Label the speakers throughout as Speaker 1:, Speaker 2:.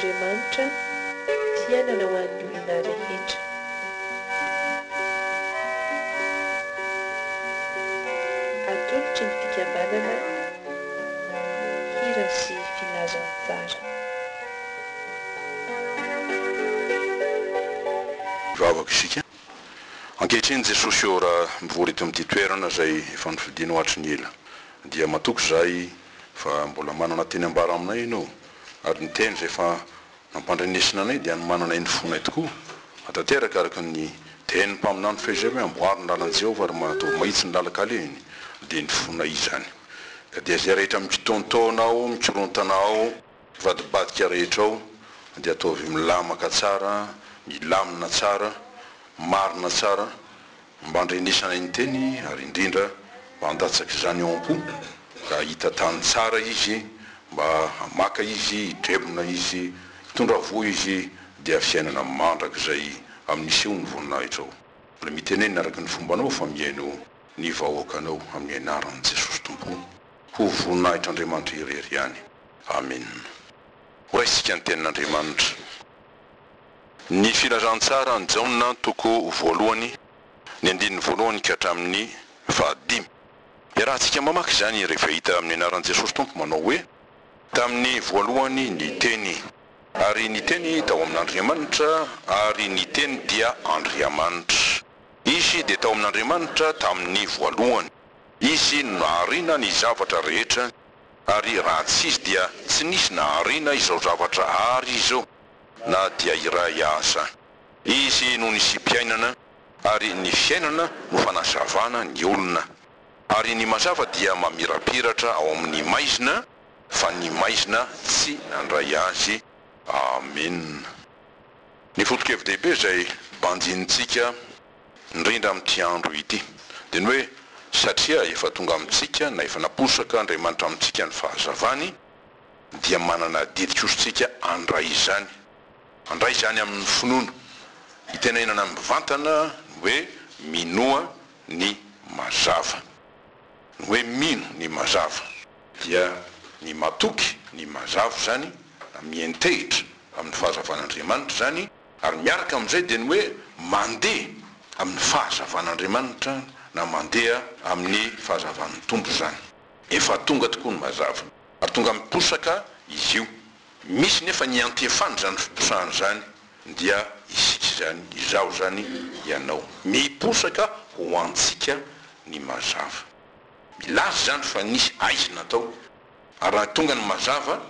Speaker 1: Tenin'Andriamanitra, fiainana ho an'ny olona rehetra. Atolotry ny fikambanana Hira sy Filazantsara.
Speaker 2: Hivavaka isika. Ankehitriny Jesosy ô raha mivory eto amin'ity toerana izay efa nofidinao hatry ny ela dia matoky izahay fa mbola manana teny ambara aminay Ianao ary ny teny izay efa nampandrenesina anay dia hanomananay ny fonay tokoa hatanteraka araka ny tenin'ny mpaminany fehizay hoe amboary ny lalan'i Jehovah ary ataovy mahitsy ny lalan-kalehiny dia ny fonay izany ka dia izay rehetra mikitoantoana ao mikorontana ao Mivadibadika rehetra ao dia ataovy milamaka tsara, milamina tsara, marina tsara, mba handrenesana ny teny ary indrindra mba handatsaka izany ao am-po ka hahita tany tsara izy, mba hamaka izy, hidrebona izy, hitondra voa izy dia fiainana mandrakizay amin'ny sehon'ny voninahitrao. Mbola mitenena araka ny fombanao fa mihaino ny vahoakanao amin'ny anaran'i Jesosy Tompo ho voninahitr'Andriamanitra irery ihany. Amen. Ho raisintsika ny tenin'Andriamanitra. Ny filazantsara an'i Jaona toko voalohany, ny andininy voalohany ka hatramin'ny fahadimy. Iarahantsika mamaky izany rehefa hita amin'ny anaran'i Jesosy Tompo manao hoe, Tamin'ny voalohany ny Teny, ary ny Teny tao amin'Andriamanitra, ary ny Teny dia Andriamanitra. Izy dia tao amin'Andriamanitra tamin'ny voalohany. Izy no nahariana ny zavatra rehetra, Ary raha tsy izy dia tsy nisy nahariana izao zavatra àry izao na dia iray aza. Izy no nisiam-piainana, ary ny fiainana no fanazavana ny olona. Ary ny mazava dia mamirapiratra ao amin'ny maizina, fa ny maizina tsy nandray azy. Amena. Ny foto-kevi-dehibe izay banjinintsika indrindra amin'ity andro ity, dia ny hoe satria efa tonga amintsika na efa naposaka Andriamanitra amintsika ny fahazavany, dia manana adidy kosa isika handray izany, handray izany amin'ny finoana, hitenenana mivantana ny hoe minoa ny mazava. Ny hoe mino ny mazava, dia ny matoky ny mazava izany, na mientehitra amin'ny fahazavan'Andriamanitra izany, Ary miaraka amin'izay dia ny hoe mandeha amin'ny fahazavan'Andriamanitra na mandeha amin'ny fahazavan'ny Tompo izany. Efa tonga tokoa ny mazava, ary tonga miposaka izy io. Misy nefa ny iantefany izany fiposahana izany, dia isika izany, izaho izany, ianao. Miposaka ho antsika ny mazava. Milaza izany fa nisy aizina tao, ary raha tonga ny mazava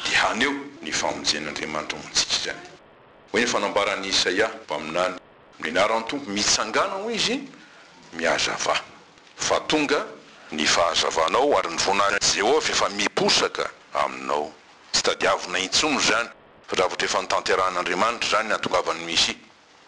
Speaker 2: dia haneho ny famonjen'Andriamanitra ho antsika izany. Hoy ny fanambaran'i Isaia mpaminany, Amin'ny anaran'ny Tompo, mitsangàna, hoy izy, mihazavà, fa tonga ny fahazavanao, ary ny voninahitr'i Jehovah efa miposaka aminao. Tsy tadiavina intsony izany, fa zavatra efa notanterahin'Andriamanitra izany nahatongavan'ny Mesia.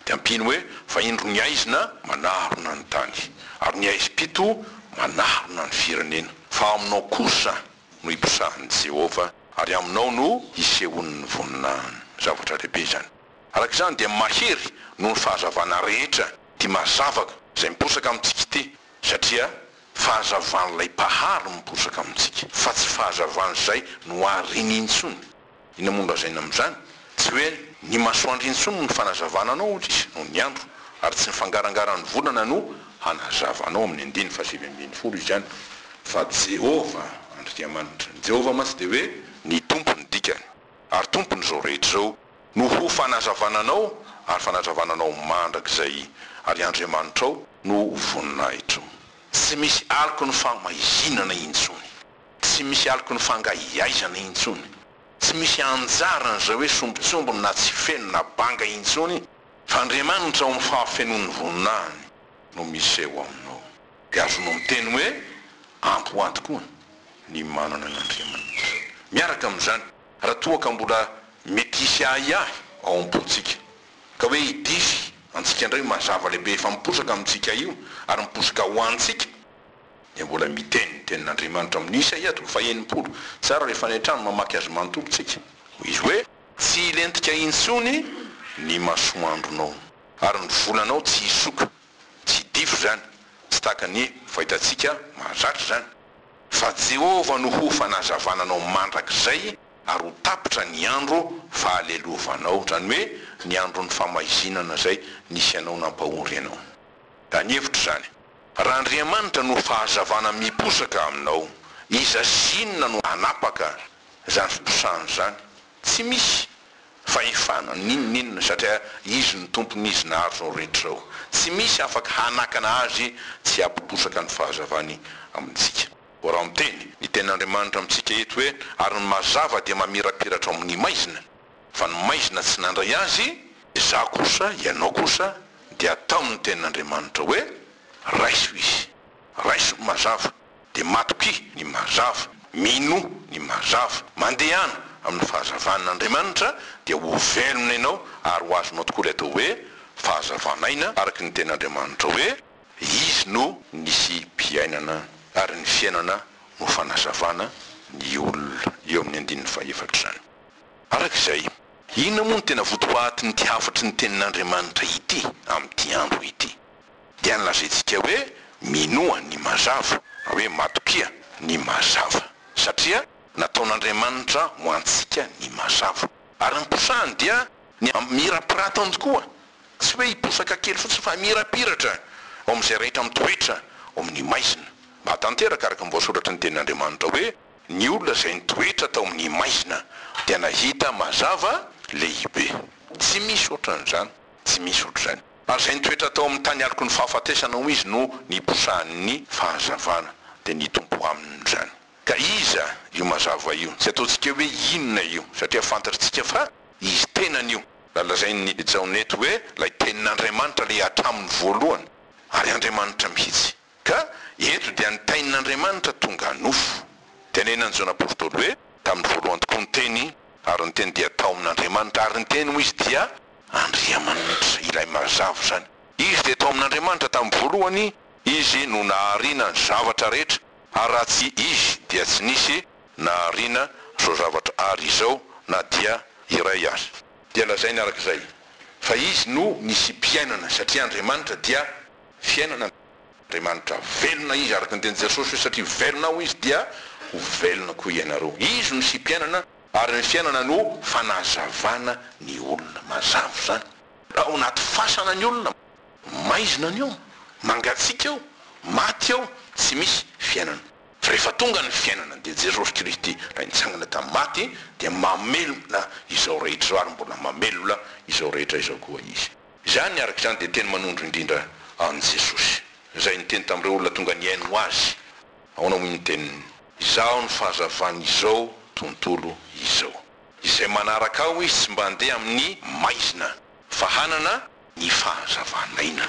Speaker 2: Dia ampiany hoe, Fa indro ny haizina manarona ny tany, ary ny haizim-pito manarona ny firenena, fa aminao kosa no hiposahan'i Jehovah, ary aminao no hisehoan'ny voninahiny. Zavatra lehibe izany. Araka izany, dia mahery noho ny fahazavana rehetra ity mazava izay miposaka amintsika ity, satria fahazavan'ilay Mpahary miposaka amintsika, fa tsy fahazavan'izay nohariny intsony. Inona moa no lazaina amin'izany? Tsy hoe ny masoandro intsony no fanazavana anao, hoy izy, noho ny andro, ary tsy ny fangarangaran'ny volana no hanazava anao, amin'ny andininy fahasivy ambinifolo izany, fa Jehovah Andriamanitra. Ny Jehovah mantsy dia hoe ny Tompo ny dikany, ary Tompon'izao rehetra izao, no ho fanazavana anao, ary fanazavana anao mandrakizay, ary Andriamanitrao no ho voninahitrao. Tsy misy aloky ny fahamaizinana intsony. Tsy misy aloky ny fangaihaizana intsony. Tsy misy anjaran'izay hoe sombintsombiny na tsy feno na banga intsony fa Andriamanitra ao amin'ny fahafenoan'ny voninahiny no miseho aminao. Dia azonao miteny hoe ampy ho ahy tokoa ny manana an'Andriamanitra. Miaraka amin'izany, raha toa ka mbola mety hisy ahiahy ao am-pontsika, ka hoe hidify antsika indray io mazava lehibe efa miposaka amintsika io ary miposaka ho antsika, dia mbola miteny ny tenin'Andriamanitra amin'i Isaia toko faha-60. Tsara rehefa any an-trano mamaky azy manontolo tsika. Hoy izy hoe, Tsy hilentika intsony ny masoandronao, ary ny volanao tsy hisoka, tsy hidify izany, tsy tahaka ny fahitantsika mahazatra izany, fa Jehovah no ho fanazavana anao mandrakizay. Ary ho tapitra ny andro fahalelovanao, izany hoe ny andron'ny famaizinana izay nisy anao nampahory anao. Ka ny hevitro izany, raha Andriamanitra no fahazavana miposaka aminao, iza sy inona no hanapaka izany fiposahana izany? Tsy misy fahefana n'inon'inona satria Izy no Tompony, Izy nahary izao rehetra izao. Tsy misy afaka hanakana Azy tsy hampiposaka ny fahazavany amintsika. Koa raha miteny ny Tenin'Andriamanitra amintsika eto hoe, Ary ny mazava dia mamirapiratra ao amin'ny maizina, fa ny maizina tsy nandray azy, izaho kosa, ianao kosa, dia ataon'ny Tenin'Andriamanitra hoe, Raiso izy, raiso ny mazava, dia matokia ny mazava, minoa ny mazava, mandehana amin'ny fahazavan'Andriamanitra, dia ho velona ianao ary ho azonao tokoa ilay atao hoe fahazavan'aina, araka ny Tenin'Andriamanitra hoe, Izy no nisiam-piainana ary ny fiainana no fanazavana ny olona, eo amin'ny andininy fahefatra izany. Araka izay, inona moa no tena votoatin'ity hafatry ny Tenin'Andriamanitra ity amin'ity andro ity? Dia ny lazaintsika hoe minoa ny mazava, na hoe matokia ny mazava, satria nataon'Andriamanitra ho antsika ny mazava. Ary ny posahany dia ny amirapiratany tokoa, Tsy hoe hiposaka kely fotsiny fa hamirapiratra ao amin'izay rehetra mitoetra ao amin'ny maizina. Mba tanteraka araka ny voasoratry ny Tenin'Andriamanitra hoe, Ny olona izay nitoetra tao amin'ny maizina dia nahita mazava lehibe. Tsy misy ohatran'izany, tsy misy ohatr'izany. Ary izay nitoetra tao amin'ny tany aloky ny fahafatesana hoy izy no niposahan'ny fahazavana, dia nitompo aminy izany. Ka iza io mazava io? Tsy ataontsika hoe inona io, satria fantatritsika fa izy tenany io. Raha lazain'i Jaona eto hoe ilay Tenin'Andriamanitra ilay hatramin'ny voalohany, ary Andriamanitra mihitsy. Ka eto dia ny Teinin'Andriamanitra tonga nofo. Tenenan'i Jaona Apostoly hoe, Tamin'ny voalohany tokoa ny Teny, ary ny Teny dia tao amin'Andriamanitra, ary ny Teny hoy izy dia Andriamanitra, ilay mazava izany. Izy dia tao amin'Andriamanitra tamin'ny voalohany, Izy no nahariana ny zavatra rehetra, ary raha tsy Izy dia tsy nisy nahariana izao zavatra ary izao na dia iray aza. Dia lazainy araka izay fa Izy no nisiam-piainana, satria Andriamanitra dia fiainana, Andriamanitra velona Izy, araka ny tenin'i Jesosy hoe satria velona Aho Izy dia ho velona koa ianareo. Izy no nisiam-piainana ary ny fiainana no fanazavana ny olona. Mazava izany. Raha ao anaty fasana ny olona, maizina ny ao, mangatsiaka ao, maty ao, tsy misy fiainana. Fa rehefa tonga ny fiainana dia Jesosy Kristy ilay nitsangana tamin'ny maty dia mamelona izao rehetra izao ary mbola mamelona izao rehetra izao koa Izy. Izany araka izany dia teny manondro indrindra an'i Jesosy izay niteny tamin'ireo olona tonga nihaino Azy. Ahoana hoy ny teniny? Izaho no fahazavan'izao tontolo izao. Izay manaraka Ahy izy tsy mba handeha amin'ny maizina fa hanana ny fahazavan'aina.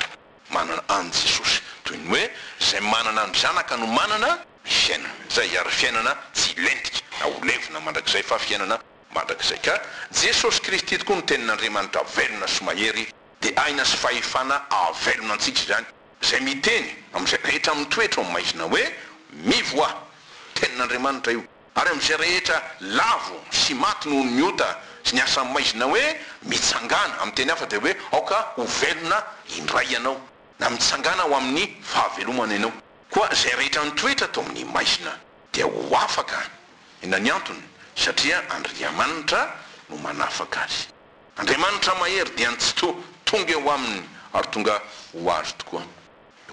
Speaker 2: Manana an'i Jesosy. Toy ny hoe izay manana ny Zanaka no manana ny fiainana. Izay ary fiainana tsy hilentika na ho levona mandrakizay fa fiainana mandrakizay. Ka Jesosy Kristy tokoa no Tenin'Andriamanitra velona sy mahery, dia aina sy fahefana ahavelona antsika izany, izay miteny amin'izay rehetra mitoetra ao maizina hoe, Mivoaha! Tenin'Andriamanitra io. Ary amin'izay rehetra lavo sy maty noho ny ota sy ny asan'ny maizina hoe, Mitsangàna, amin'ny teny hafa dia hoe, aoka ho velona indray ianao, na mitsangàna ho amin'ny fahavelomana ianao. Koa izay rehetra nitoetra tao amin'ny maizina dia ho afaka. Inona ny antony? Satria Andriamanitra no manafaka azy. Andriamanitra mahery dia ny Tsitoha tonga eo aminy ary tonga ho azy tokoa.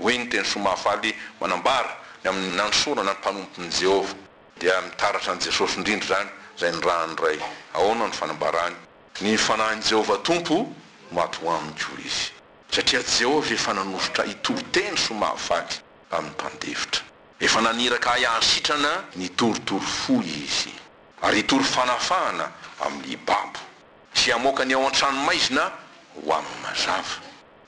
Speaker 2: Hoy ny teny soa mahafaly manambara ny amin'ny nanosorana ny mpanompon'i Jehovah. Dia mitaratra an'i Jesosy indrindra izany, izay nirahan'ny Ray. Ahoana no fanambarany? Ny fanahin'i Jehovah Tompo no ato amiko, hoy izy, satria Jehovah efa nanosotra ahy hitory teny soa mahafaly amin'ny mpandefitra. Efa naniraka ahy hahasitrana ny torotoro fo izy, ary hitory fanafahana amin'ny babo, sy hamoaka ny ao an-tranomaizina ho amin'ny mazava.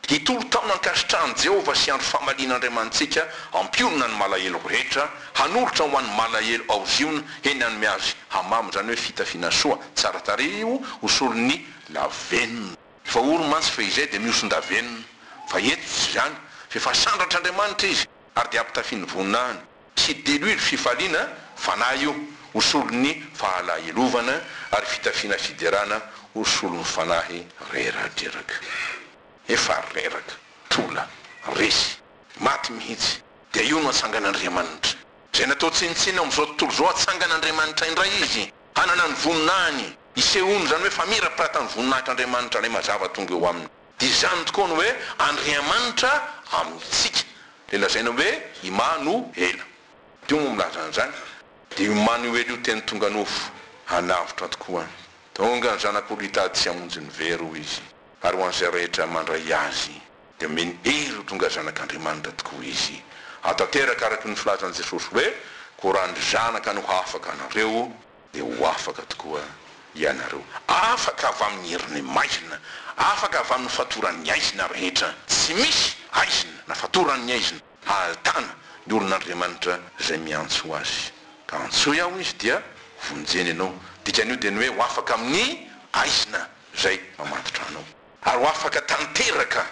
Speaker 2: Hitory taona ankasitrahan'i Jehovah sy andro famalian'Andriamanitsika hampionona ny malahelo rehetra, hanolotra ho an'ny malahelo ao Ziona, eny hanome azy hamamo, izany hoe fitafiana soa, tsara tarehy io, ho solon'ny lavenona. Efa ory mantsy fehizay dia mihoson-davenona, fa eto tsy izany, fa efa sandratr'Andriamanitra izy ary dia ampitafiany voninahiny, sy diloilo fifaliana, fanahy io, ho solon'ny fahalahelovana, ary fitafiana fiderana ho solon'ny fanahy reradreraka. Efa reraka, tola, resy, maty mihitsy. Dia io no atsangan'Andriamanitra. Izay natao tsinontsinona ao amin'izao tontolo izao, atsangan'Andriamanitra indray izy. Hanana ny voninahiny, hisehoany, izany hoe famirapiratan'ny voninahitr'Andriamanitra ilay mazava tonga eo aminy. Dia izany tokoa no hoe Andriamanitra amintsika, ilay lazaina hoe Imanoela. Teo moa milaza an'izany. Dia io Imanoela io teny tonga nofo, hanavotra tokoa. Tonga ny Zanak'olo hitady sy hamonjy ny very, hoy Izy, ary ho an'izay rehetra mandray Azy, dia omeny hery ho tonga zanak'Andriamanitra tokoa izy. Hahatanteraka araka ny filazan'i Jesosy hoe, Koa raha ny Zanaka no hahafaka anareo, dia ho afaka tokoa ianareo. Afaka avy amin'ny herin'ny maizina, afaka avy amin'ny fatoran'ny haizina rehetra. Tsy misy haizina na fatoran'ny haizina hahatana ny olon'Andriamanitra izay miantso Azy. Ka antsoy Aho izy dia vonjeny ianao. Dikan'io dia ny hoe ho afaka amin'ny haizina izay mamatotra anao. Ary ho afaka tanteraka,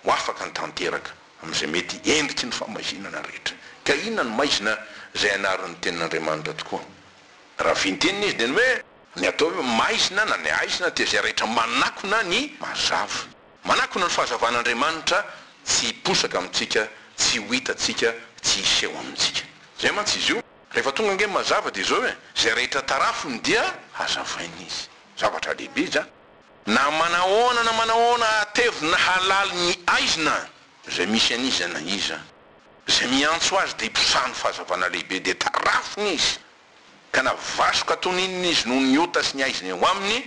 Speaker 2: ho afaka ny tanteraka amin'izay mety endriky ny famaizinana rehetra. Ka inona no maizina izay anarin'ny Tenin'Andriamanitra tokoa? Raha fintinina izy dia ny hoe, ny atao hoe maizina na ny haizina dia izay rehetra manakona ny mazava. Manakona ny fahazavan'Andriamanitra tsy hiposaka amintsika, tsy ho hitantsika, tsy hiseho amintsika. Izay mantsy izy io. Rehefa tonga ange ny mazava dia izao e, izay rehetra tarafiny dia hazavainy izy. Zavatra lehibe izany. Na manahoana na manahoana hatevina halalin'ny aizina izay misy an'iza na iza, izay miantso azy dia iposahan'ny fahazavana lehibe dia tarafiny izy, ka na vasoka toy ny inona izy noho ny ota sy ny aizina eo aminy,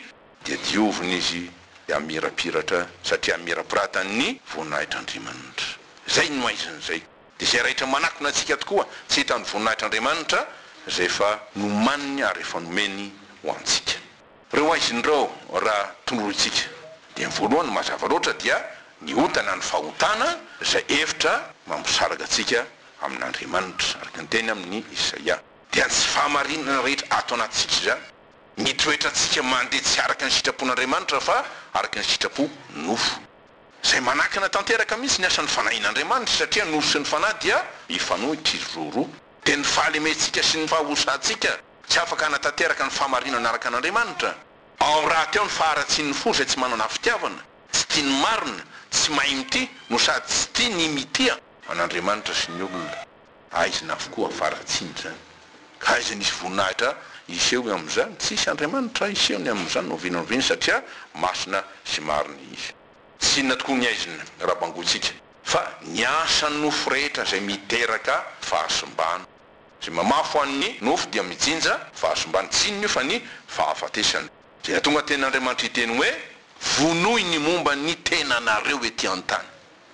Speaker 2: dia diovina izy dia hamirapiratra satria hamirapiratan'ny voninahitr'Andriamanitra. Izay no aizina izay. Dia izay rehetra manakona antsika tokoa tsy hita ny voninahitr'Andriamanitra izay efa nomaniny ary efa nomeny ho antsika. Ireo haizina ireo raha tondrointsika dia ny voalohany mazava loatra dia ny ota na ny fahotana izay hevitra mampisaraka antsika amin'Andriamanitra araka ny teny amin'ny Isaia. Dia ny tsy fahamarinana rehetra ato anatintsika izany, ny toetrantsika mandeha tsy araka ny sitrapon'Andriamanitra fa araka ny sitrapo nofo. Izay manakana tanteraka mihitsy ny asan'ny Fanahin'Andriamanitra satria nofo sy ny Fanahy dia mifanohitra izy roroa. Dia ny fahalementsika sy ny fahosantsika Tsy afaka hanatanteraka ny fahamarinana araka an'Andriamanitra. Ao rahateo ny faharatsian'ny fo izay tsy manana fitiavana, tsy tia ny marina, tsy mahay mitia, no sady tsy tia ny mitia an'Andriamanitra sy ny olona. Aizina avokoa faharatsiana izany. Ka aiza nisy voninahitra hiseho amin'izany? Tsisy Andriamanitra hiseho ny amin'izany na oviana na oviana satria masina sy marina Izy. Tsy inona tokoa ny aizina raha bangointsika fa ny asan'ny nofo rehetra izay miteraka fahasimbana. Izay mamafy ho an'ny nofo dia mijinja fahasimbana, tsy inona io fa ny fahafatesana. Izay nahatonga ny Tenin'Andriamanitra hiteny hoe, Vonoy ny momba ny tenanareo ety an-tany.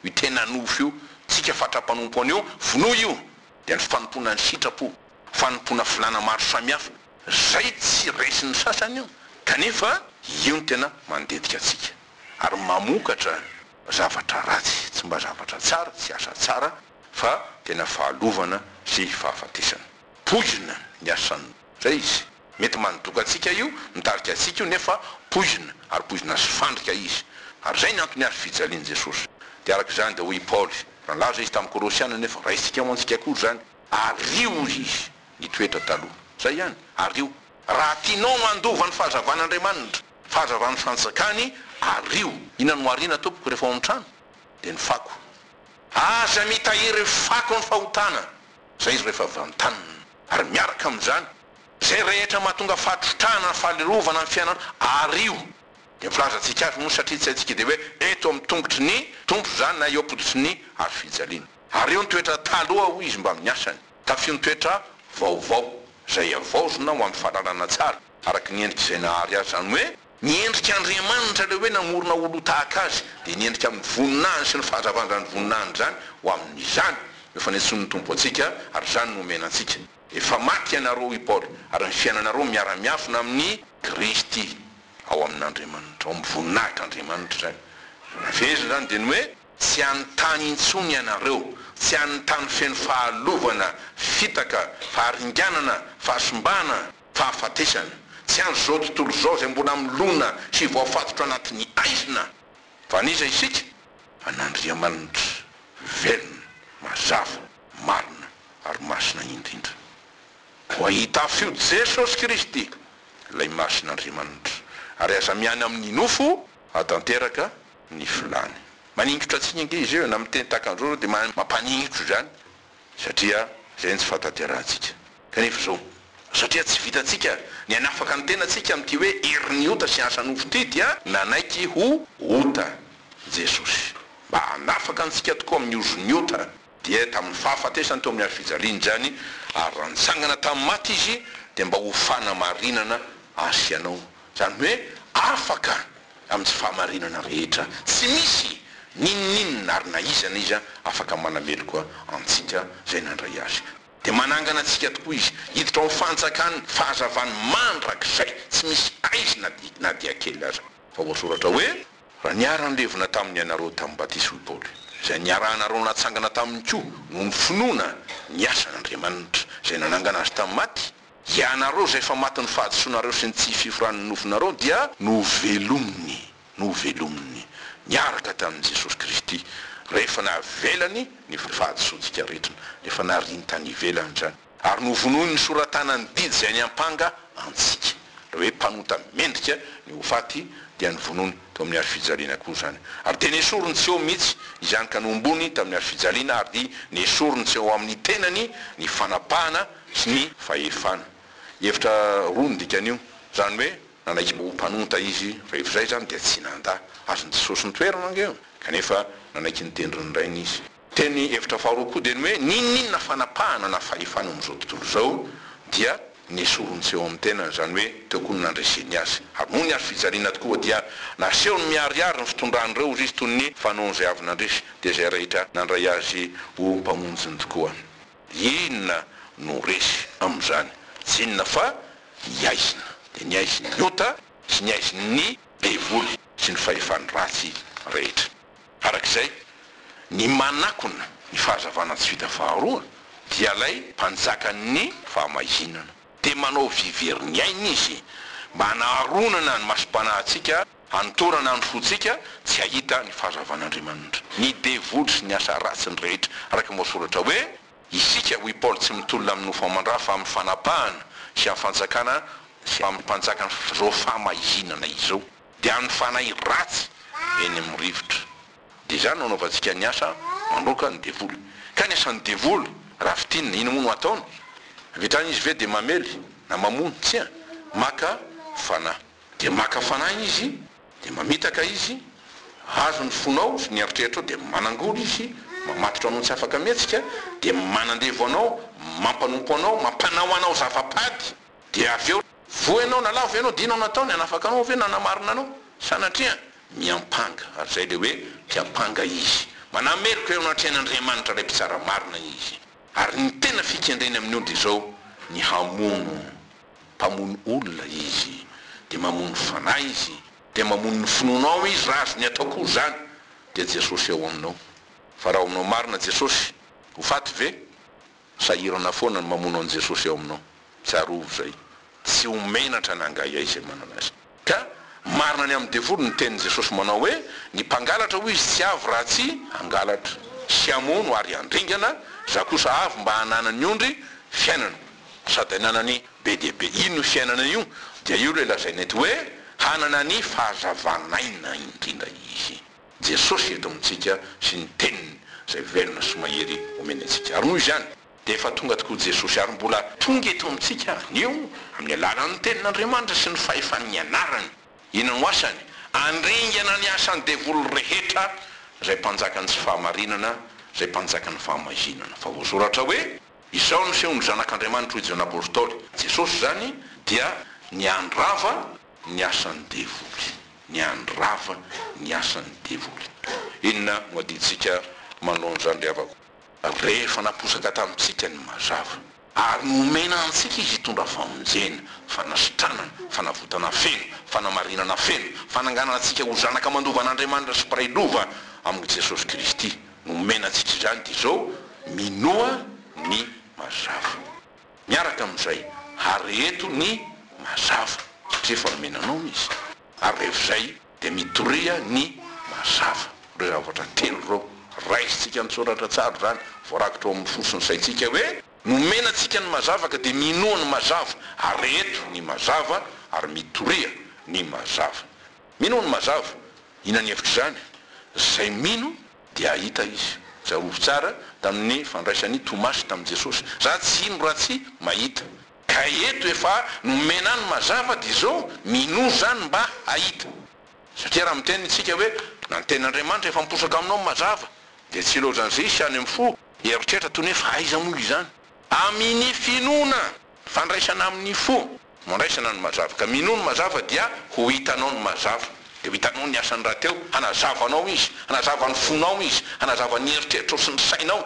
Speaker 2: Io tena nofo io, tsika fatra-panompo an'io, vonoy io! Dia ny fanompoana ny sitrapo, fanompoana filàna maro samihafa, izay tsy resin'ny sasany io, kanefa io no tena mandentika antsika, ary mamokatra zavatra ratsy, tsy mba zavatra tsara, tsy asa tsara, fa tena fahalovana sy fahafatesana. Poizina ny asan zay izy. Mety mandoka antsika io, mitarika antsika io nefa poizina ary poizina sy fandrika izy. Ary zay ny antony hazo fijalian'i Jesosy. Dia araka izany dia hoy i Paoly, raha nilaza izy tamin'ny Kolosiana nefa raisintsika ho antsika koa izany, ario hoy izy ny toetra taloha. Zay ihany, ario. Raha tianao ny handova ny fahazavan'Andriamanitra, fahazavan'ny fanjakany, ario. Inona no ariana tompoko rehefa ao amin'ny trano? Dia ny fako. Aza mitahiry fako ny fahotana, izay izy rehefa vantanina. Ary miaraka amin'izany, izay rehetra mahatonga fahatrotrahana na fahalerovana amin'ny fiainana, ario. Dia ny filazantsika azy moa satria tsy haintsika dia hoe eto amin'ny tongotry ny Tompo izany na eo am-pototry ny hazo fijaliana. Ario ny toetra taloha hoy izy mbamin'ny asany. Tafio ny toetra vaovao, izay havaozina ho amin'ny fahalalana tsara, araka ny endrik'izay nahary azy, izany hoe, Ny endrik'Andriamanitra, ilay hoe namorona olo tahaka Azy, dia ny endrika amin'ny voninahiny sy ny fahazavan'izany voninahiny izany ho amin'izany no efa niantsoan'ny Tompo antsika, ary izany no omena antsika. Efa maty ianareo, hoy Paoly, ary ny fiainanareo miara-miafina amin'i Kristy ao amin'Andriamanitra, ao amin'ny voninahitr'Andriamanitra izany. Raha fehezina izany dia ny hoe, tsy hanontany intsony ianareo, tsy hanontany feno fahalovana, fitaka, faharinganana, fahasimbana, fahafatesana, tsy an'izao tontolo izao izay mbola milona sy voafatotra anatin'ny haizina, fa an'iza isika? An'Andriamanitra velona, mazava, marina ary masina indrindra. Koa hitafio Jesosy Kristy, ilay Masin'Andriamanitra, ary aza miany amin'ny nofo hahatanteraka ny filàny. Maningotra antsika ange izy io e, na miteny tahaka an'izao dia mampaningotra izany, satria izay ny tsy fahatanterahantsika. Kanefa izao, satria tsy vitantsika Ny hanafaka ny tenantsika amin'ity hoe herin'ny ota sy asa nofo ity dia nanaiky ho ota Jesosy. Mba hanafaka antsika tokoa amin'ny ozon'ny ota. Dia tamin'ny fahafatesany teo amin'ny hazo fijaliana izany, ary raha nitsangana tamin'ny maty Izy dia mba ho fanamarinana ahy sy ianao. Izany hoe afaka amin'ny tsy fahamarinana rehetra. Tsy misy n'inon'inona ary na iza na iza afaka manameloka antsika izay nandray Azy. Dia manangana antsika tokoa Izy hiditra ao amin'ny fanjakan'ny fahazavany mandrakizay, tsy misy aizina na dia kely aza. Fa voasoratra hoe, Raha niara-nilevina taminy ianareo tamin'ny batisa, hoy Paoly, izay niarahanareo natsangana taminy koa noho ny finoana ny asan'Andriamanitra, izay nanangana azy tamin'ny maty, ianareo izay efa matin'ny fahadisoanareo sy ny tsy fiforan'ny nofonareo dia novelominy, novelominy, niaraka tamin'i Jesosy Kristy, rehefa navelany ny fahadisoantsika rehetra, rehefa nariany tany ivelany izany, ary novonoiny ny sora-tanan'ny didy izay niampanga antsika. Ilay hoe mpanota mendrika ny ho faty dia novonoiny teo amin'ny hazo fijaliana koa izany. Ary dia nesoriny tsy eo mihitsy izany ka nohombony tamin'ny hazo fijaliana ary dia nesoriny tsy eo amin'ny tenany ny fanapahana sy ny fahefana. Hevitra roa ny dikan'io. Izany hoe nanaiky ho mpanota izy, rehefa izay izany dia tsy nandà. Azon'i Jesosy nitoerana ange io. Kanefa nanaiky ny tendrin'ny Rainy izy. Teny hevitra faharoa koa dia ny hoe n'inon'inona fanapahana na fahefana eo amin'izao tontolo izao dia nesoriny tsy eo amin'ny tenany, izany hoe teo koa no nandreseny azy. Ary noho ny hazo fijaliana tokoa dia nasehony miharihary ny fitondran'ireo hozy izy toy ny fanaon'izay avy nandresy, dia izay rehetra nandray azy ho mpamonjiny tokoa. Inona no resy amin'izany? Tsy inona fa ny haizina. Dia ny haizin'ny ota sy ny haizin'ny devoly sy ny fahefany ratsy rehetra. Araka izay, ny manakona ny fahazavana tsy vita faharoa dia ilay mpanjakan'ny fahamaizinana. Dia manao vy very ny ainy izy mba hanaronana ny masom-panahintsika Hanotorana ny fontsika tsy hahita ny fahazavan'Andriamanitra, ny devoly sy ny asa ratsiny rehetra, araka ny voasoratra hoe, Isika, hoy Paoly, tsy mitolona amin'ny nofo aman-dra fa amin'ny fanapahana sy amin'ny fanjakana sy amin'ny mpanjakan'izao fahamaizinana izao, dia amin'ny fanahy ratsy eny amin'ny rivotra. Dia izany no anaovantsika ny asa mandroaka ny devoly. Ka ny asan'ny devoly, raha fintinina, inona moa no ataony? Avy hatrany izy ve dia mamely na mamono? Tsia, maka fanahy. Dia maka fanahy izy, dia mamitaka izy, azo ny fonao sy ny eritreritrao, dia manangoly izy, mamatotra anao tsy afaka mihetsika, dia manandevo anao, mampanompo anao, mampanao anao zava-pady, dia avy eo voa ianao na lavo ianao, dia inona no ataony, hanafaka anao ve na hanamarina anao? Sanatria, miampanga, ary izay ilay hoe mpiampanga izy, manameloka eo anatrehan'Andriamanitra ilay mpitsara marina izy, ary ny tena fikendreny amin'io dia izao, ny hamono. Mpamono olona izy, dia mamono fanahy izy, dia mamono ny finoanao izy, raha azony atao koa izany, dia Jesosy ao aminao. Fa raha ao aminao marina Jesosy, ho faty ve? Sahirana foana ny mamono an'i Jesosy ao aminao. Tsarovy izay. Tsy ho menatra na angaihay izay manana azy. Ka marina ny amin'ny devoly ny tenin'i Jesosy manao hoe, ny mpangalatra hoy izy tsy avy raha tsy hangalatra, sy hamono ary handringana, izaho kosa avy mba hananan'ny ondry fiainana, sady hananany be dia be. Inona io fiainana io? Dia io ilay lazaina eto hoe hanana ny fahazavan'aina indrindra izy. Jesosy eto amintsika sy ny teniny izay velona sy mahery omeny antsika. Ary noho izany. Dia efa tonga tokoa Jesosy ary mbola tonga eto amintsika anio amin'ny alalan'ny Tenin'Andriamanitra sy ny fahefan'ny anarany. Inona no asany? Handringana ny asan'ny devoly rehetra izay mpanjakan'ny tsy fahamarinana, izay mpanjakan'ny fahamaizinana. Fa voasoratra hoe, Izao no sehon'ny Zanak'Andriamanitra hoy Jaona Apostoly. Jesosy izany dia ny handrava ny asan'ny devoly. Ny handrava ny asan'ny devoly. Inona no adidintsika manoloana izany ry havako? Rehefa naposaka tamintsika ny mazava, ary nomena antsika izy hitondra famonjena, fanasitranana, fanavotana feno, fanamarinana feno, fananganana antsika ho zanaka mandova an'Andriamanitra sy mpiray lova amin'i Jesosy Kristy, nomena antsika izany dia izao, minoa ny mazava. Miaraka amin'izay, hareheto ny mazava, satria efa nomena anao izy. Ary rehefa izay dia mitoria ny mazava. Ireo zavatra telo ireo, raisintsika an-tsoratra tsara izany, voarakitra ao amin'ny fo sy ny saintsika hoe, nomena antsika ny mazava ka dia minoa ny mazava, areheto ny mazava ary mitoria ny mazava. Minoa ny mazava, inona ny hevitr'izany? Izay mino dia hahita izy. Tsarovy tsara tamin'ny fandraisan'i Tomasy tamin'i Jesosy, Za tsy hino raha tsy mahita. Ka eto efa nomena ny mazava dia izao, minoa izany mba hahita. Satria raha miteny isika hoe, na ny tenin'Andriamanitra efa miposaka aminao ny mazava, dia tsy ilaozan'izay hisy any amin'ny fo hieritreritra toy ny hoe fa aiza moa izany? Amin'ny finoana, fandraisana amin'ny fo, no andraisana ny mazava. Ka minoa ny mazava dia ho hitanao ny mazava. Dia ho hitanao ny asany rahateo, hanazava anao izy, hanazava ny fonao izy, hanazava ny eritreritrao sy ny sainao,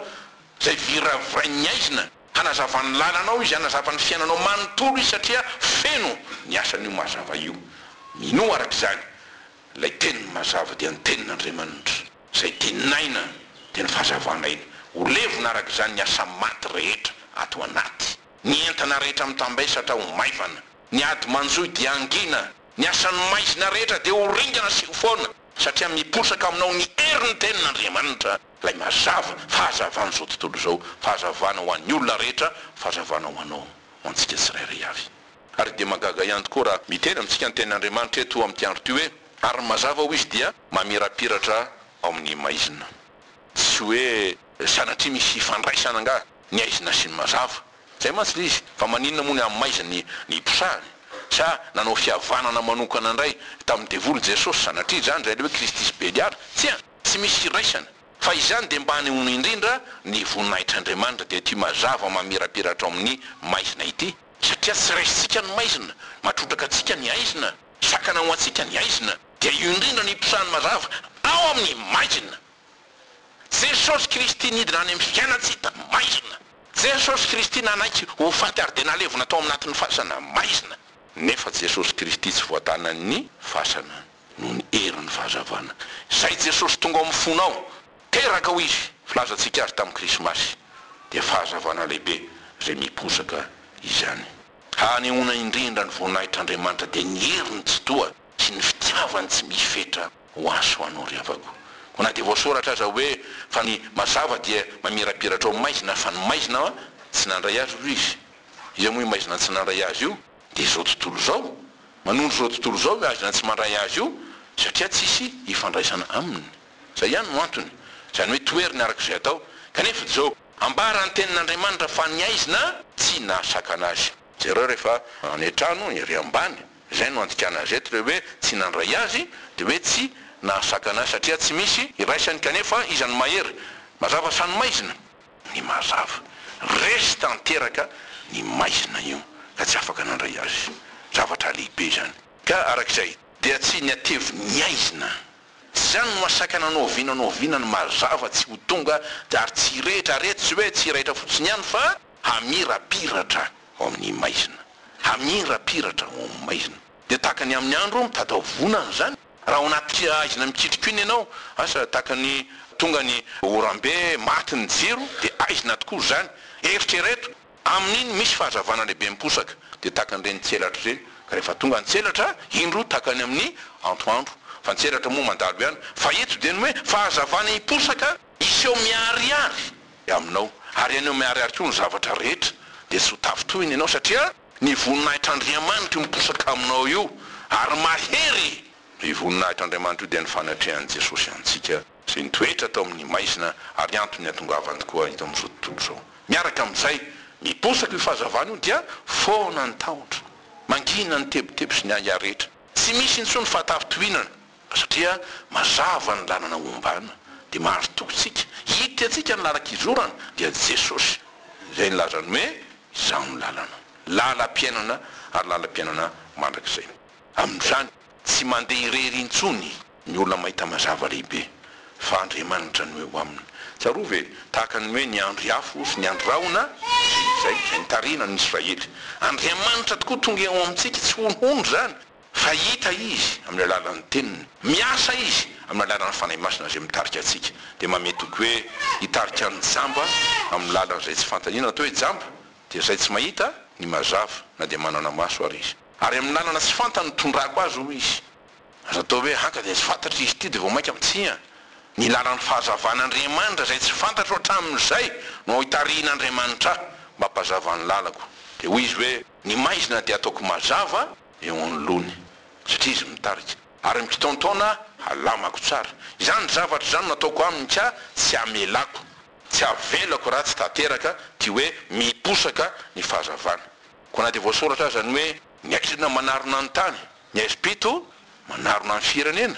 Speaker 2: izay viravirain'ny haizina. Hanazava ny lalanao izy, hanazava ny fiainanao manontolo izy satria feno ny asan'io mazava io. Minoa araka izany, ilay teniny mazava dia ny tenin'Andriamanitra, izay tenin'aina dia ny fahazavan'aina. Ho levona araka izany ny asa maty rehetra ato anaty. Ny entana rehetra mitambesatra ho maivana. Ny ady manjohy dia hangina. Ny asan'ny maizina rehetra dia ho ringana sy ho foana satria miposaka aminao ny herin'ny tenin'Andriamanitra. Ilay mazava, fahazavan'izao tontolo izao, fahazavana ho an'ny olona rehetra, fahazavana ho anao, ho antsika tsirairay avy. Ary dia mahagaga ihany tokoa raha miteny amintsika ny Tenin'Andriamanitra eto amin'ity andro ity hoe, Ary ny mazava, hoy Izy, dia mamirapiratra ao amin'ny maizina. Tsy hoe sanatria misy ifandraisana angaha ny aizina sy ny mazava. Izay mantsy ilay izy. Fa maninona moa ny amin'ny maizina ny niposahany? Sa nanao fihavanana manokana indray tamin'ny devoly Jesosy? Sanatria izany izay ilay hoe Kristy sy Beliala? Tsia! Tsy misy iraisana. Fa izany dia mba hanehoana indrindra ny voninahitr'Andriamanitra, dia ity mazava mamirapiratra ao amin'ny maizina ity. Satria tsy raisintsika ny maizina, matrotraka antsika ny haizina, sakana ho antsika ny haizina, dia io indrindra no iposahan'ny mazava ao amin'ny maizina. Jesosy Kristy nidina any amin'ny fiainan-tsy hita, maizina. Jesosy Kristy nanaiky ho faty ary dia nalevina tao aminatin'ny fasana, maizina. Nefa Jesosy Kristy tsy voatanan'ny fasana. Noho ny herin'ny fahazavana. Izay Jesosy tonga ao amin'ny fonao, teraka hoy Izy, filazantsika azy tamin'ny Krismasy, dia fahazavana lehibe izay miposaka izany. Hanehoana indrindra ny voninahitr'Andriamanitra dia ny heriny tsitoha sy ny fitiavany tsy misy fetra ho ahy sy ho anao ry havako. Koa na dia voasoratra aza hoe fa ny mazava dia mamirapiratra ao maizina fa ny maizina tsy nandray azy hoy Izy. Iza moa io maizina tsy nandray azy io? Dia izao tontolo izao. Manondro izao tontolo izao io aizina tsy mandray azy io satria tsisy ifandraisana aminy. Izay ihany no antony. Izany hoe toheriny araka izay atao. Kanefa izao, ambara ny tenin'Andriamanitra fa ny aizina tsy nahasakana azy. Jereo rehefa any an-trano, ery ambany. Izay no andikana azy eto, ilay hoe tsy nandray azy dia hoe tsy nahasakana azy satria tsy misy iraisany kanefa iza no mahery? Mazava sa ny maizina? ny mazava. Resy tanteraka ny maizina io ka tsy afaka nandray azy. Zavatra lehibe izany. Ka araka izay dia tsy ny hatevin'ny aizina. Tsy izany no mahasakana na oviana na oviana ny mazava tsy ho tonga ary tsy hirehitra ary eto tsy hoe tsy hirehitra fotsiny ihany fa hamirapiratra ao amin'ny maizina. Hamirapiratra ao amin'ny maizina. Dia tahaka ny amin'ny andro mitady vonana izany. Raha ao anaty haizina mikitroka iny ianao, asa tahaka ny tonga ny oram-be, maty ny jiro, dia haizina tokoa izany. Eritrereto, amin'iny misy fahazavana lehibe miposaka, dia tahaka an'ireny tselatra ireny, ka rehefa tonga ny tselatra, indro tahaka ny amin'ny antoandro, fa ny tselatra moa mandalo ihany, fa eto dia ny hoe fahazavana hiposaka, hiseho miharihary aminao, ary haneho miharihary koa ny zavatra rehetra, dia tsy ho tafintohina ianao, satria Ny voninahitr'Andriamanitra io miposaka aminao io ary mahery! Io voninahitr'Andriamanitra io dia ny fanatrehan'i Jesosy antsika izay nitoetra tao amin'ny maizina ary antony niatongavany tokoa eto amin'izao tontolo izao. Miaraka amin'izay, miposaka io fahazavana io dia foana ny tahotra, mangina ny tebiteby sy ny ahiahy rehetra. Tsy misy intsony fahatafintohinana satria mazava ny lalana ombana dia mahari-toky tsika, hitantsika ny lalan-kizorana dia Jesosy izay nilazany hoe Izaho no lalana, lalam-piainana ary lalam-piainana mandrakizay. Amin'izany, tsy mandeha irery intsony ny olona mahita mazava lehibe, fa Andriamanitra no eo aminy. Tsarovy e, tahaka ny hoe ny andry afo sy ny andry rahona, izay, izay nitarihina ny Israely. Andriamanitra tokoa tonga eo amintsika, tsy honohono izany, Fa hita Izy amin'ny alalan'ny Teniny. Miasa Izy amin'ny alalan'ny Fanahy Masina izay mitarika antsika. Dia manome toky hoe hitarika ny jamba amin'ny lalana izay tsy fantany. Inona atao hoe jamba? Dia izay tsy mahita ny mazava na dia manana maso ary izy. Ary amin'ny lalana tsy fantany no tondrako azy hoy Izy. Aza atao hoe haka dia tsy fantatro izy ity dia vao mainka tsia. Ny lalan'ny fahazavan'Andriamanitra izay tsy fantatro hatramin'izay no hitarihin'Andriamanitra ahy mba hampazava ny lalako. Dia hoy Izy hoe ny maizina dia ataoko mazava eo anoloany, satria izy mitarika, ary mikitaontaona halamako tsara. Izany zavatra izany no ataoko aminy ka tsy hamelako, tsy havelako raha tsy tanteraka ty hoe miposaka ny fahazavana. Koa na dia voasoratra aza ny hoe, Ny aizina manarona ny tany, ny aizim-pito manarona ny firenena,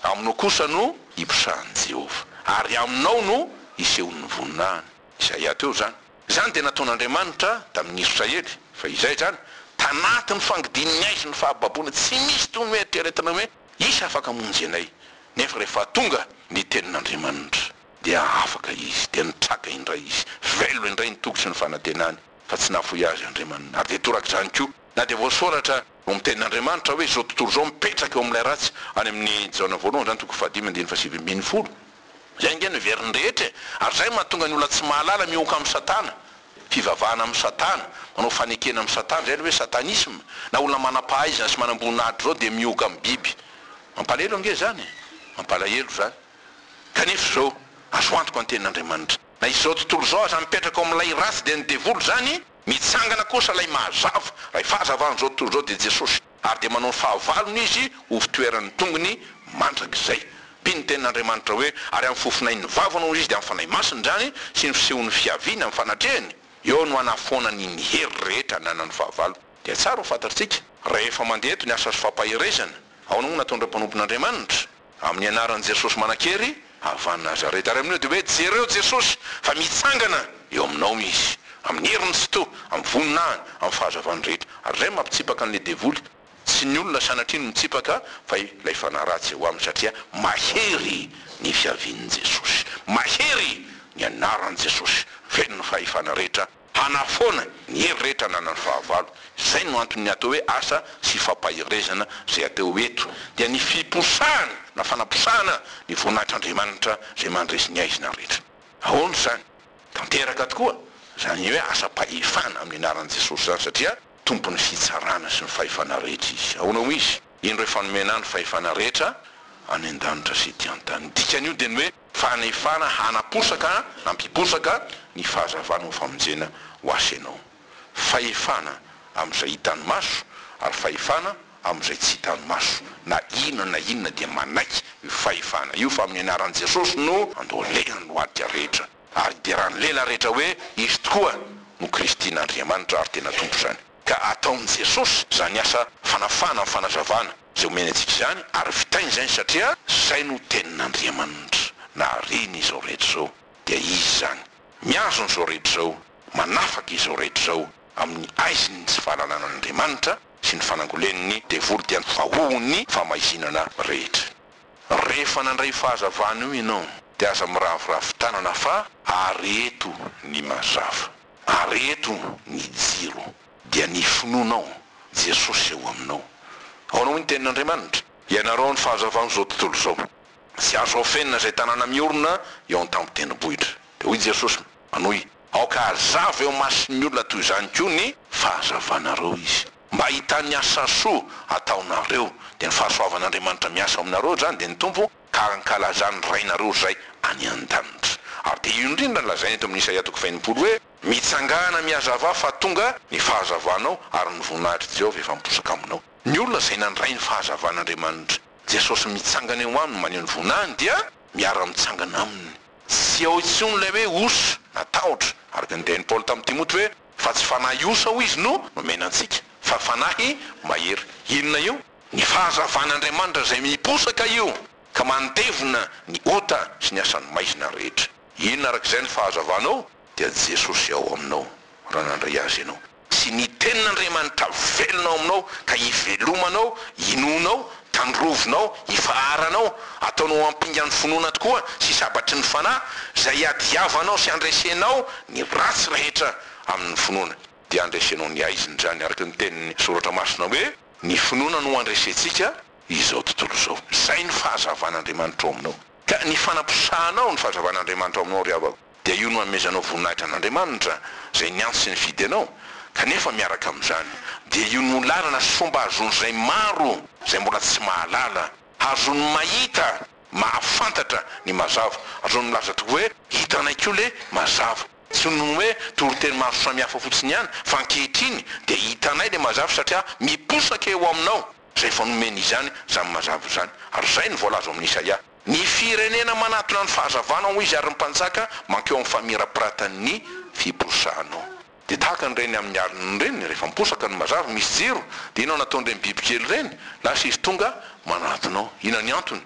Speaker 2: aminao kosa no hiposahan'i Jehovah, ary aminao no hisehoan'ny voninahiny. Isaia teo izany. Izany dia nataon'Andriamanitra tamin'ny Israely, fa izay izany, tanatin'ny fangidian'ny aizin'ny fahababoana, tsy misy toy ny hoe eritreretina hoe, Hisy afaka hamonjy anay. Nefa rehefa tonga ny tenin'Andriamanitra, dia afaka izy, dia nitraka indray izy, velona indray ny toky sy ny fanantenany, fa tsy nahafoy azy Andriamanina. Ary dia torak'izany koa, na dia voasoratra ao amin'ny tenin'Andriamanitra hoe izao tontolo izao mipetraka eo amin'ilay ratsy, any amin'ny Jaona voalohany izany toko fahadimy andininy fahasivy ambin'ny folo. Izay ange no heverin'ny rehetra e! Ary izay no mahatonga ny olona tsy mahalala mihoaka amin'i Satana, fivavahana amin'i Satana, manao fanekena amin'i Satana, izay ilay hoe satanisme, na olona manam-pahaizana sy manam-boninahitra izao dia mihoaka amin'ny biby. Mampalahelo ange izany e! Mampalahelo izany. Kanefa izao, azo antoka ny tenin'Andriamanitra. Na izao tontolo izao aza mipetraka ao amin'ilay ratsy dia ny devoly izany, mitsangana kosa ilay mazava, ilay fahazavan'izao tontolo izao dia Jesosy, ary dia manao ny fahavalony izy ho fitoeran'ny tongony mandrakizay. Mpino ny tenin'Andriamanitra hoe, ary amin'ny fofonain'ny vavany hoy izy dia amin'ny Fanahy Masina izany sy ny fisehon'ny fiaviany amin'ny fanatrehany, eo no hanafoanany ny hery rehetra ananan'ny fahavalo. Dia tsara ho fantatrtsika, rehefa mandeha eto ny asa sy fampaherezana, ahoana moa nataon'ireo mpanompon'Andriamanitra? Amin'ny anaran'i Jesosy manan-kery, avy any Nazareta. Ary amin'io dia hoe, Jereo Jesosy, fa mitsangana eo aminao Izy, amin'ny heriny tsitoha, amin'ny voninahiny, amin'ny fahazavany rehetra. Ary izay no mampitsipaka an'ilay devoly. Tsy ny olona sanatria no mitsipaka, fa ilay fanahy ratsy eo aminy, satria mahery ny fiavian'i Jesosy. Mahery ny anaran'i Jesosy, feno ny fahefana rehetra. Hanafoana ny hery rehetra ananan'ny fahavalo. Izay no anton'ny atao hoe asa sy fampaherezana izay atao eto, dia ny fiposahana na fanaposahana ny voninahitr'Andriamanitra izay mandresy ny haizina rehetra. Ahoana izany? Tanteraka tokoa izany hoe asam-pahefana amin'ny anaran'i Jesosy izany satria Tompon'ny fitsarana sy ny fahefana rehetra Izy. Ahoana hoy Izy? Indro efa nomena ahy ny fahefana rehetra any an-danitra sy ety an-tany. Ny dikan'io dia ny hoe Fanefana hanaposaka nampiposaka ny fahazavana ho famonjena ho ahy sy ianao. Fahefana amin'izay hitan'ny maso ary fahefana amin'izay tsy hitan'ny maso. Na inona na inona dia manaiky io fahefana io fa amin'ny anaran'i Jesosy no andohalehany lohalika rehetra ary hideran'ny lela rehetra hoe Izy tokoa no Kristin'Andriamanitra ary tena Tompo izany. Ka ataon'i Jesosy izany asa fanafahana amin'ny fanazavana izay omeny antsika izany ary vitainy izany satria izay no tenin'Andriamanitra nahariany izao rehetra izao dia Izy izany mihazona izao rehetra izao manafaka izao rehetra izao amin'ny aizin'ny tsy fahalalana an'Andriamanitra sy ny fanangolen'ny devoly dia ny vahohon'ny fahamaizinana rehetra. Rehefa nandray io fahazavana io ianao dia aza miraviravy tanana fa areto ny mazava. Areto ny jiro, dia ny finoanao Jesosy eo aminao. Ahoana hoy ny tenin'Andriamanitra? Ianareo no fahazavan'izao tontolo izao. Tsy azo afenina izay tanàna miorina eo an-tampon-tendrombohitra. Dia hoy Jesosy manohy, Aoka hazava eo imason'ny olona toy izany koa ny fahazavanareo izy, mba hahitany asa soa ataonareo. Dia ny fahasoavan'Andriamanitra miasa ao aminareo izany, dia ny Tompo Ka hankalazan'ny Rainareo izay any an-danitra. Ary dia io indrindra no lazaina eto amin'ny Isaia toko faha-60 hoe, Mitsangàna mihazavà fa tonga ny fahazavanao ary ny voninahitr'i Jehovah efa miposaka aminao. Ny olona izay nandray ny fahazavan'Andriamanitra, Jesosy mitsangana eo aminy maneho ny voninahiny dia miara-mitsangana aminy. Tsy ao intsony ilay hoe osa na tahotra, araka ny tenin'i Paoly tamin'i Timoty hoe, Fa tsy fanahy osa hoy izy no nomena antsika, fa fanahy mahery. Inona io? Ny fahazavan'Andriamanitra izay miposaka io ka mandevona ny ota sy ny asan'ny maizina rehetra. Inona araka izay ny fahazavanao? Dia Jesosy ao aminao raha nandray Azy ianao. Sy ny Tenin'Andriamanitra velona ao aminao ka ivelomanao, inoanao, tandrovinao, ifaharanao, ataonao ampingan'ny finoana tokoa sy sabatry ny Fanahy, izay iadiavanao sy andresenao ny ratsy rehetra amin'ny finoana. Dia andresenao ny haizina izany araka ny tenin'ny Soratra Masina hoe. Ny finoana no handresentsika izao tontolo izao. Izay no fahazavan'Andriamanitra ao aminao. Ka ny fanaposahanao ny fahazavan'Andriamanitra ao aminao ry havako, dia io no hanomezanao voninahitra an'Andriamanitra, izay niantso sy nifidy anao. Kanefa miaraka amin'izany, dia io no lalana sy fomba hahazoan'izay maro izay mbola tsy mahalala, hahazoany mahita, mahafantatra ny mazava. Hahazoany milaza tokoa hoe, hitanay koa le mazava. Tsy ny hoe toriteny maro samihafa fotsiny ihany fa ankehitriny dia hitanay ilay mazava satria miposaka eo aminao izay efa nomeny izany izany mazava izany. Ary izay no voalaza ao amin'ny Isaia. Ny firenena manatona ny fahazavana hoy izy ary ny mpanjaka mankeo amin'ny famirapiratan'ny fiposahanao. Dia tahaka an'ireny amin'ny alina ireny, rehefa miposaka ny mazava, misy jiro, dia inona no ataon'ireny bibikely ireny? Lasa izy tonga manatona ao. Inona ny antony?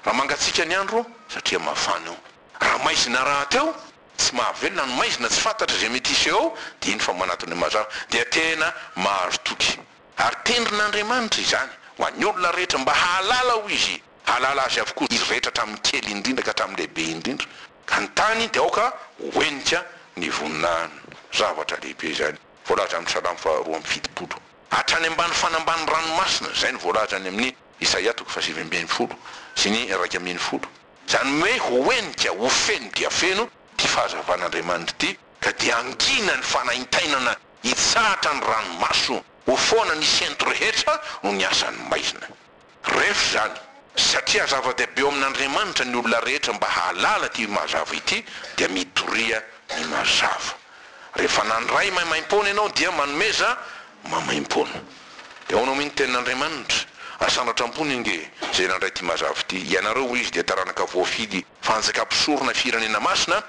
Speaker 2: Raha mangatsiaka ny andro, satria mafana eo. Raha maizina rahateo, tsy mahavelona ny maizina, tsy fantatra izay mety hiseho ao, dia iny fa manatona ny mazava. Dia tena mahazo toky. Ary tendrin'Andriamanitra izany ho an'ny olona rehetra mba hahalala, hoy Izy, hahalala Azy avokoa izy rehetra hatramin'ny kely indrindra ka hatramin'ny lehibe indrindra. Ka ny tany dia aoka ho henika ny voninahiny. Zavatra lehibe izany. Voalaza amin'ny Salamo faha 72. Hatrany ambany fanambany ranomasina, izay no voalaza any amin'ny Isaia toko faha 19 sy ny 11. Izany hoe ho henika, ho feno dia feno ity fahazavan'Andriamanitra ity, ka dia hangina ny fanaintainana, hitsahatra ny ranomaso, ho foana ny sento rehetra noho ny asan'ny maizina. Ref izany, satria zava-dehibe eo amin'Andriamanitra ny olona rehetra mba hahalala ity mazava ity dia mitoria ny mazava. Rehefa nandray maimaimpoana ianao dia manomeza maimaimpoana. Dia ahoana hoy ny tenin'Andriamanitra? Asandratra ambony ange izay nandray ity mazava ity. Ianareo hoy izy dia taranaka voafidy, fanjaka mpisorona, firenena masina,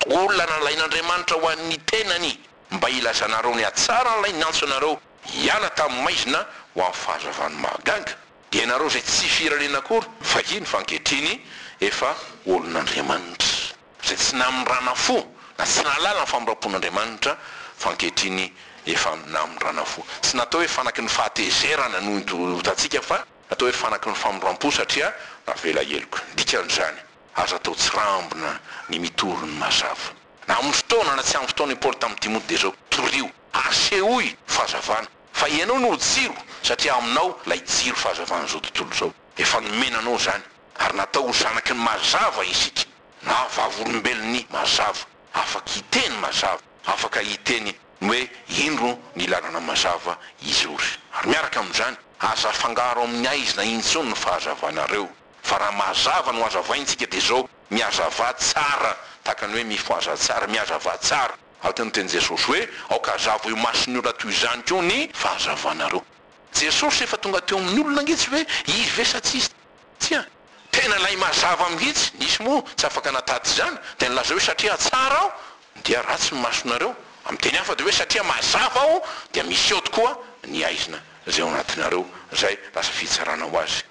Speaker 2: olona nalain'Andriamanitra ho an'ny tenany mba hilazanareo ny hatsaran'ilay niantso anareo hiala tamin'ny maizina ho amin'ny fahazavany mahagaga, dia ianareo izay tsy firenena akory fahiny fa ankehitriny efa olon'Andriamanitra, izay tsy namindrana fo na tsy nahalala ny famindram-pon'Andriamanitra fa ankehitriny efa namindrana fo. Tsy natao hoe fanaky ny fahatezerana no hitantsika fa natao hoe fanaky ny famindram-po satria navela heloka. Ny dikan'izany, aza atao tsirambina ny mitory ny mazava. Na amin'ny fotoana na tsy amin'ny fotoana i Paoly tamin'i Timoty dia izao, Torio, asehoy fahazavana, fa ianao no jiro, satria aminao ilay jiro fahazavan'izao tontolo izao. Efa nomena anao izany, ary natao ho zanaky ny mazava isika, na vavolombelon'ny mazava, afaka hiteny mazava, afaka hiteny ny hoe indro ny lalana mazava izory. Ary miaraka amin'izany, aza afangaro amin'ny haizina intsony ny fahazavanareo, fa raha mazava no hazavaintsika dia izao, Mihazavà tsara, tahaka ny hoe mifohaza tsara, mihazavà tsara. Araka ny tenin'i Jesosy hoe, Aoka hazava eo imason'ny olona toy izany koa ny fahazavanareo. Jesosy efa tonga teo amin'ny olona ange tsy hoe izy ve sa tsy izy? Tsia. Tena ilay mazava mihitsy. Nisy moa tsy afaka nataty izany, dia nilaza hoe satria tsara aho dia ratsy ny masonareo. Amin'ny teny hafa dia hoe satria mazava aho dia misy eo tokoa ny haizina izay ao anatinareo, izay lasa fitsarana ho azy.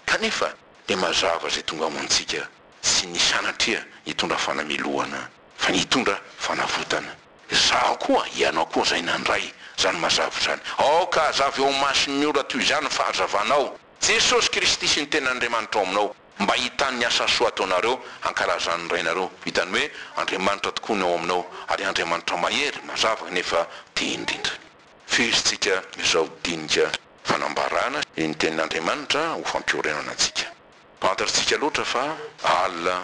Speaker 2: Kanefa dia mazava izay tonga ho antsika, tsy ny sanatria hitondra fanamelohana, fa ny hitondra fanavotana. Izaho koa, ianao koa izay nandray izany mazava izany. Aoka hazava eo imason'ny ora toy izany ny fahazavanao, Jesosy Kristy sy ny Tenin'Andriamanitra ao aminao, mba hahitany ny asa soa ataonareo, hankalazan'ny Rainareo. Hitany hoe Andriamanitra tokoa ny ao aminao, ary Andriamanitra mahery, mazava, nefa tia indrindra. Fehezintsika izao dinika Fanambarana ny Tenin'Andriamanitra ho fampiorenana antsika. Fantatrtsika loatra fa alina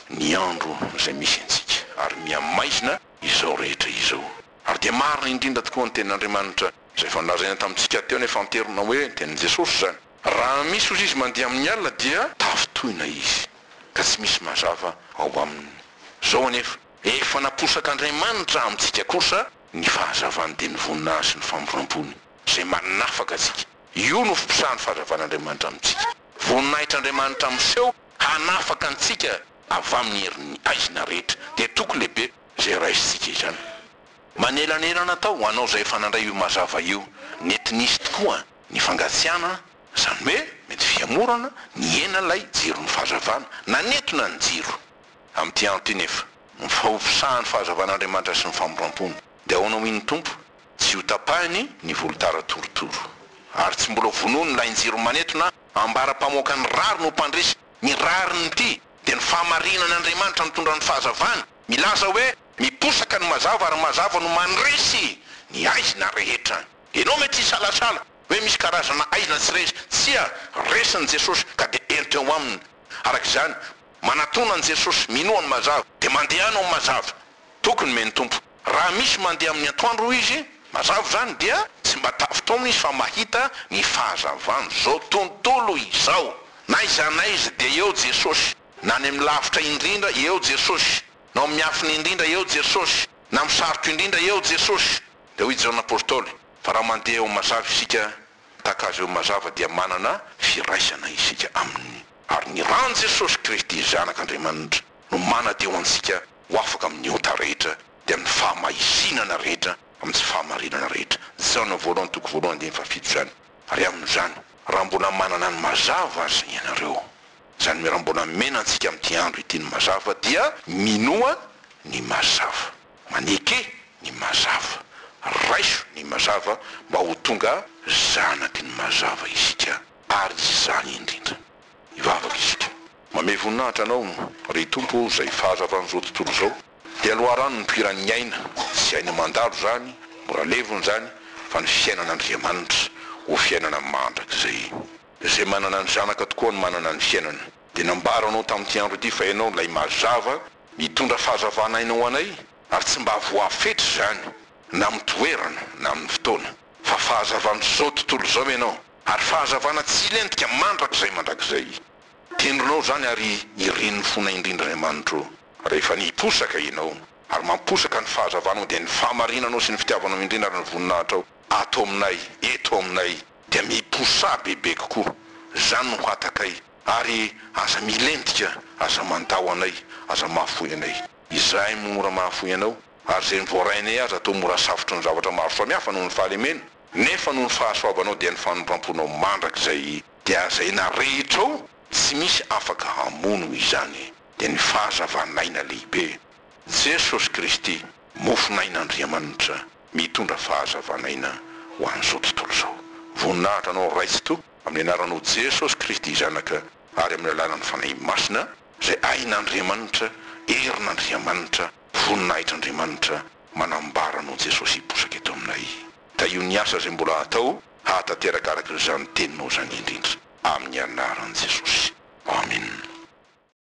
Speaker 2: ny andro izay misy antsika, ary mihamaizina izao rehetra izao. Ary dia marina indrindra tokoa ny Tenin'Andriamanitra izay efa nolazaina tamintsika teo nefa anterina hoe ny Tenin'i Jesosy izany. Raha misy hozy izy mandeha amin'ny alina dia tafintohina izy, ka tsy misy mazava ao aminy. Izao anefa, efa naposak'Andriamanitra amintsika kosa ny fahazavany dia ny voninahiny sy ny famindram-pony. izay manafaka antsika. Io no fiposahan'ny fahazavan'Andriamanitra amintsika. Voninahitr'Andriamanitra miseho hanafaka antsika avy amin'ny herin'ny haizina rehetra. Dia toky lehibe izay raisintsika izany. Manelanelana atao ho anao izay efa nandray io mazava io. Nety nisy tokoa ny fangatsiahana, izany hoe mety fihamorana, nihena ilay jiron'ny fahazavana, nanetona ny jiro. Amin'ity andro ity nefa, ny fahofisahan'ny fahazavan'Andriamanitra sy ny famindram-pony, dia ahoana hoy ny Tompo? Tsy ho tapahiny ny volotara torotoro, ary tsy mbola vonoiny ny lahin-jiro manetona ambara-mpamoaka ny rariny ho mpandresy. Ny rariny ity dia ny fahamarinan' Andriamanitra mitondra ny fahazavany, milaza hoe, Miposaka ny mazava ary mazava no mandresy ny haizina rehetra. Ianao mety hisalasala hoe misy karazana haizina tsy resy. Tsia, resin'i Jesosy ka dia ento eo aminy. Araka izany, manatona an'i Jesosy, minoa ny mazava, dia mandehana ao amin'ny mazava. Toky nomen'ny Tompo. Raha misy mandeha amin'ny antoandro hoy izy, mazava izany, dia tsy mba tafintohina izy fa mahita ny fahazavan'izao tontolo izao. N'aiza n'aiza dia eo Jesosy, na any amin'ny lavitra indrindra, eo Jesosy, na ao amin'ny miafina indrindra, eo Jesosy, na amin'ny sarotra indrindra, eo Jesosy. Dia hoy Jaona Apostoly, fa raha mandeha eo amin'ny mazava isika, tahaka Azy eo amin'ny mazava, dia manana firaisana isika Aminy. Ary ny ran'i Jesosy Kristy Zanak'Andriamanitra no manadio antsika ho afaka amin'ny ota rehetra dia amin'ny fahamaizinana rehetra. amin'ny tsy fahamarinana rehetra. Jaona voalohany toko voalohany andininy fahafito izany. Ary amin'izany, raha mbola manana ny mazava aza ianareo, izany hoe raha mbola mena antsika amin'ity andro ity ny mazava, dia minoa ny mazava. Maneke ny mazava. Raiso ny mazava mba ho tonga zanaky ny mazava isika. Ary izany indrindra. Hivavaka isika. Mamehy voninahitra Anao, ry Tompo ô, izay fahazavan'izao tontolo izao, dia loharano nipoiran'ny aina, tsy aina mandalo izany, mora levona izany, fa ny fiainan'Andriamanitra, ho fiainana mandrakizay. Izay manana ny Zanaka tokoa no manana ny fiainana. Dia nambaranao tamin'ity andro ity fa Ianao ilay mazava, mitondra fahazavana aina ho anay, ary tsy mba voafetra izany, na amin'ny toerana, na amin'ny fotoana, fa fahazavan'izao tontolo izao Ianao, ary fahazavana tsy hilentika mandrakizay mandrakizay. Tendronao izany ary irin'ny fonay indrindra Andriamanitro ô. Rehefa niposaka Ianao, ary mamposaka ny fahazavanao dia ny fahamarinanao sy ny fitiavanao indrindra ary ny voninahitrao ato aminay, eto aminay, dia miposaha bebe kokoa. Izany no hatakay, ary aza milentika, aza mandao anay, aza mahafoy anay. Izahay mora mahafoy Anao, ary izay voarainay aza toa mora safotry ny zavatra maro samihafa noho ny fahalemena, nefa noho ny fahasoavanao dia ny famindramponao mandrakizay dia izay narehitrao tsy misy afaka hamono izany dia ny fahazavan'aina lehibe, Jesosy Kristy, mofon'ain'Andriamanitra mitondra fahazavan'aina ho an'izao tontolo izao. Voninahitra Anao Ray Tsitoha, amin'ny anaranao Jesosy Kristy Zanaka ary amin'ny alalan'ny Fanahy Masina izay ain'Andriamanitra, herin'Andriamanitra, voninahitr'Andriamanitra manambara Anao Jesosy hiposaka eto aminay. Tahio ny asa izay mbola hatao hahatanteraka araka izany teninao izany indrindra. Amin'ny anaran'i Jesosy. Amen.